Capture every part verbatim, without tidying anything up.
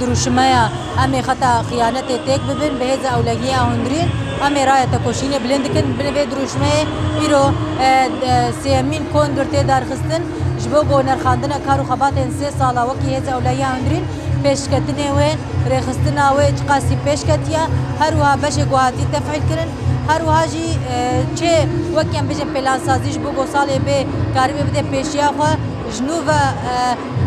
Dirûşmeya em ê xeta xiyanetê têk bibin, bi hêza ewlehiya hundirîn em ê raya tekoşînê bilind dikin. Binê vê dirûşmeyê îro, e, e, sêyemîn kongir tê darxistin, ji bo ku nerxandina kar û xebatên sê sala wekî hêza ewlehiya hundirîn, pêşketinê wê, rêxistina wê çiqasî pêş ketiye, her wiha beşê ku hatî tefîl kirin, her wiha jî, e, çê wekî em bêjin plansazî ji bo ku salê bê karibe bide pêşiya xwe, ji nû ve, e,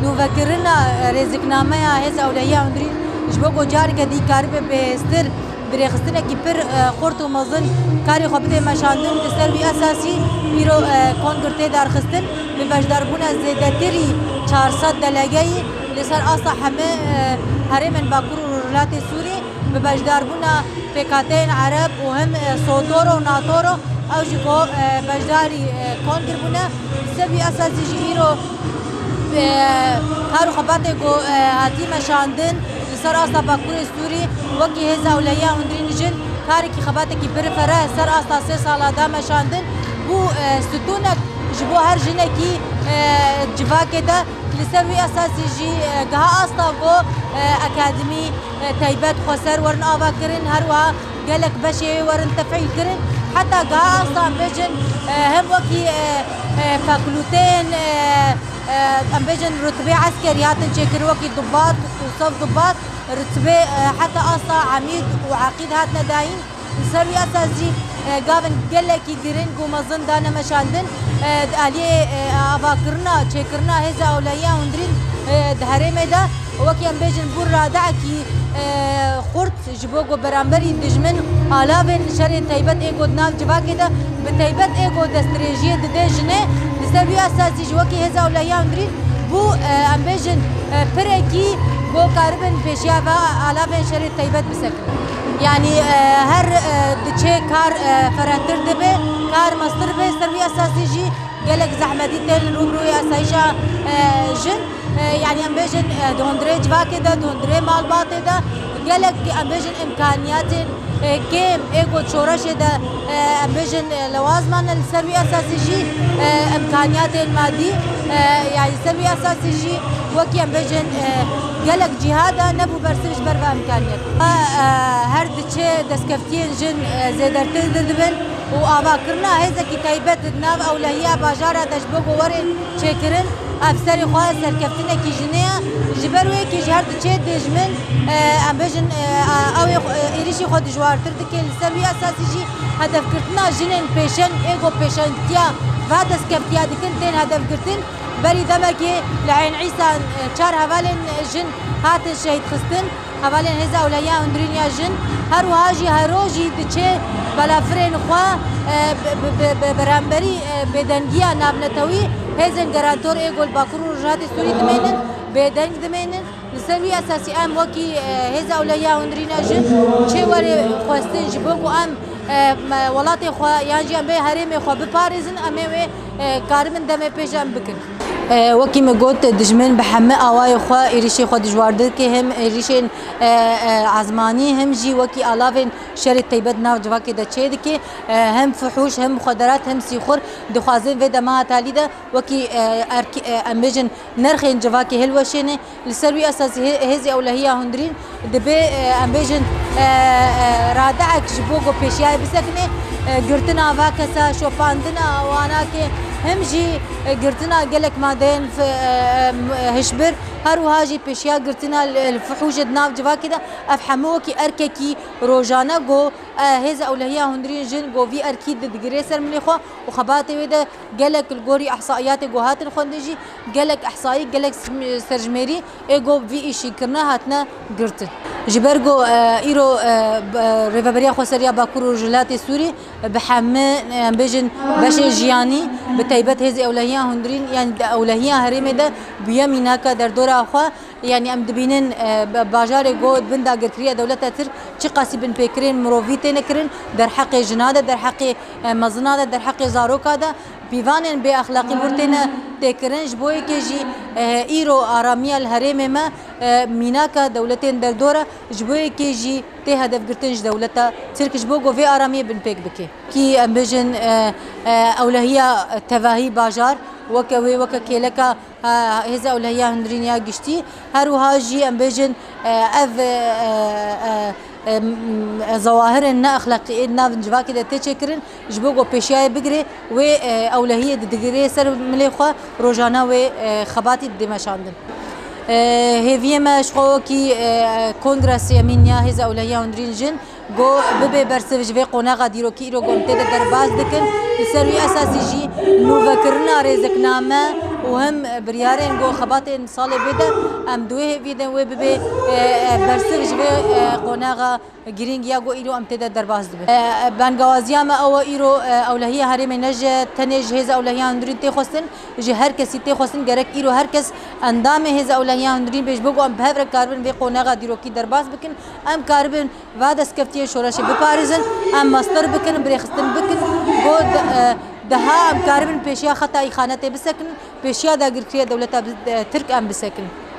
nûvekirina, e, rêziknameya hêza ewlehiya hundirîn ji bo ku careke dî karibe bihêztir bi rêxistinekî pir, e, xurt û mezin karê xwe bide meşandin, li ser wî esasî îro, e, kongir tê darxistin, bi beşdarbûna zêdetirî çar sed delegeyî li ser asta heme, e, herêmên Bakur û Rojhilatê Sûrî, bi beşdarbûna pêkhateyên Ereb û him, e, SOTORO û NATORO, ew jî ku, e, beşdarî, e, kongir bûne. Li ser wî esasî jî îro, e, kar û xebatê ku, e, hatî meşandin, li ser asta Bakurê Sûrî wekî hêza ewlehiya hundirîn jin karekî xebatekî birfere ser asta sê sala da meşandin, bû, e, stûnek ji bo her jinekî, e, civakê de. Li ser wî esasî jî, e, giha asta ku, e, akademî, e, taybet xweser werin avakirin, her wiha gelek beşê wê werin tefîl kirin. Heta giha asta em bêjin, e, hem wekî, e, e, fakulteyên, e, e, em bêjin rutbê eskerî hatin çêkirin, wekî dubat û sev dubat, rutbê, e, heta asta emîd û eqîd hatine dayîn. Li ser wî esas jî, e, gavên gelekî giring û mezin dane meşandin, e, di aliyê, e, avakirina, çêkirina hêza ewlehiya hundirîn, e, di herêmê de, wekî em bêjin bû radeyekî, e, xurt ji bo ku beramberî dijmin alavên şerê taybet ê ku di nav civakê de, bi taybet ê ku destdirêjiyê dide jinê, li ser wî esas jî ji wekî hêza ewlehiya hundirîn bû, e, em bêjin, e, pirekî ku karibin pêşiya ve alavên şerê taybet bisekin. Yanî, e, her, e, diçe kar, e, ferehtir dibe, kar mestir be, ser wî esasî jî gelek zehmetî tên rûbirûyê asayîşa, e, jin. E, yanî em bêjin, e, di hundirê civakê de, di hundirê malbatê de gelek, em bêjin, îmkaniyatên, e, kêm ê ku şoreşê de, e, em bêjin, e, lewaz mane, li ser wî esasî jî, e, îmkaniyatên madî, e, yanî ser wî esasî jî wekî em bêjin, e, gelek cîha de nebû bersiv ji ber ve îmkaniyet. E, e, her diçe destkeftiyên jin, e, zêdetir didibin û avakirina hêzekî taybet di nav ewlehiya bajara de ji bo ku were çêkirin, ev serê xwe serkeftinekî jinê ye. Ji ber wê yekê ji her diçe dijmin, e, em bêjin, e, ew ê xwe, e, êrişî xwe dijwartir dike. Li ser wî esasî jî hedefgirtina jinên pêşeng ê ku pêşengtiya va destkeftiyê dikin tên hedefgirtin. Berî demekê li Eyn Îsa, e, çar hevalên jin hatin şehîdxistin. Hevalên Hêza Ewlehiya Hundirîn ya Jin, her wiha jî her rojî diçe balafirên xwe, e, bi, bi, bi, bi beramberî, e, bêdengiya navnetewî hêzên gerantor ê ku li Bakur û Rojhilatê Sûrî dimênin, bêdeng dimênin. Li ser wî esasî em wekî, e, Hêza Ewlehiya Hundirîn ya Jin çê were xwestin ji bo ku em, e, me, welatê xwe yan jî em bê herêmê xwe biparêzin, em ê wê, e, karibin demê pêş em bikin. E, wekî me got, dijmin bi heme awayê xwe êrişê xwe dijwar dike, hem êrişên, e, e, ezmanî, hem jî wekî alavên şerê teybet nav civakê de çê dike. E, hem fuhûş, hem muxederat, hem sîxur dixwazin vê dema talî de wekî, e, erk-, e, em bêjin nerxên civakê hilweşêne. Li ser wî esasî hê-, hêzê ewlehiya hundirîn dibê, e, em bêjin, e, e, radeyek ji bo ku pêşiyayê bisekine, e, girtina va kesa, şopandina wanakê, him jî, e, girtina gelek madeyên fi-, e, e, hişbir, her wiha jî pêşiya girtina li, li fihûşê di nav civakê de, ev hemû wekî erkekî rojane ku, e, hêza ewlehiya hundirîn jin ku vî erkî di-, digirê ser milê xwe û xebatê wê de gelek li gorî ehsaiyatê ku hatin xwendin jî, gelek ehsayî, gelek sim-, serjimêrî ê ku vî îşî kirine hatine girtin. Ji ber ku, e, îro, e, b-, e, Rêveberiya Xweseriya Bakur û Rojhilatê Sûrî, e, bi heme, e, em bêjin beşê jiyanî, bi taybet hêzê ewlehiya hundirîn, yanî di ewlehiya herêmê de bûye mînaka derdora xwe. Yanî em dibînin, e, ba-, bajarê ku di bin dagirkeriya dewleta Tirk çiqasî binpêkirên mirovî têne kirin, derheqê jina de, derheqê, e, mezina de, derheqê zaroka de, pîvanên bêexlaqî wir têne têkirin. Ji bo yekê jî, e, îro aramiya li herêmê me, e, mînaka dewletên derdor e. Ji bo yekê jî tê hedefgirtin ji dewleta Tirk ji bo ku vê aramiyê binpêk bike. Kî em bêjin, e, e, ewlehiya tevahî bajar, Weke wê, weke kêleka, e, Hêza Ewlehiya Hundirîn ya giştî, her wiha jî em bêjin, e, ev, e, e, e, m-, e, zewahirên ne exlaqî ê di nav civakê de tê çêkirin, ji bo ku pêşiyayê bigire, wê, e, ewlehiyê didigire ser milê xwe, rojane wê, e, xebatî didê meşandin. E, hêviyê me ji xwe wekî, e, Kongresê Yemîn ya Hêza Ewlehiya Hundirîn Jin, Go bibe bersiv ji vê qonaxa dîrokî îro go em tê de derbas dikin. Li ser wî esasî jî nûvekirina rêzikname û him biryarên go xebatên salê bê de em di wê hêviyê de wê bibe, e, e, bersiv ji vê, e, qonaxa girîng ya go îro em tê de derbas dibe. E, e, bengawaziya me ew e îro, e, ewlehiya herêmê ne ji tenê ji Hêza Ewlehiya Hundirîn tê xwestin, ji her kesî tê xwestin, gerek îro her kes endamê Hêza Ewlehiya Hundirîn bê ji bo ku em bi hev re karibin vê qonaxa dîrokî derbas bikin. Em karibin va destkeftiyê şoreşê biparêzin, em mestir bikin, birêxistin bikin, ku di-, e, diha em karibin pêşiya xeta îxanetê bisekin, pêşiya dagirkiriyê dewleta bi-, e, Tirk em bisekin.